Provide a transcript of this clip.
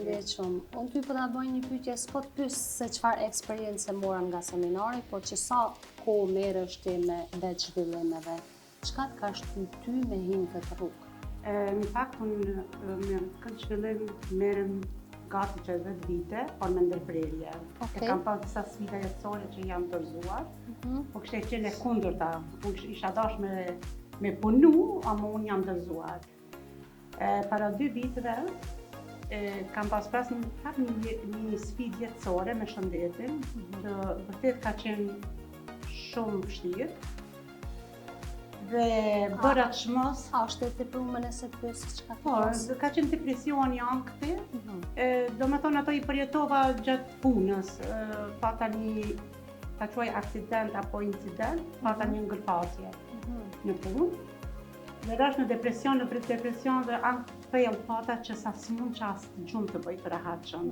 Faleminderit shumë. Unë ty po ta bëj një pyetje, s'po të pyes se çfarë eksperience mora nga seminari, por që sa kohë merresh ti me vetë zhvillim edhe çka të ka shty ty me hi në këtë rrugë? Në fakt, unë me këtë zhvillim merrem gati që 10 vite, por me ndërprerje. E kam pas disa sfida jetësore që jam dorëzuar, po kishte qenë e kundërta. Unë isha dash me punu, ama unë jam dorëzuar. Para 2 viteve, kam pas pas një, prap një sfidë jetësore me shëndetin, që vërtet ka qenë shumë vështirë. Dhe bëra çmos. A është e teprume nëse të pyes se çka Po, ke pas? Ka qenë depresioni, ankthi, do me thonë ato i përjetova gjatë punës, pata një, ta quaj aksident apo incident, pata një ngërpasje në punë. Dhe rash në depresion, në depresion dhe ankth thellë pata që sa s'mund që as gjumë të bëj të rahatshëm.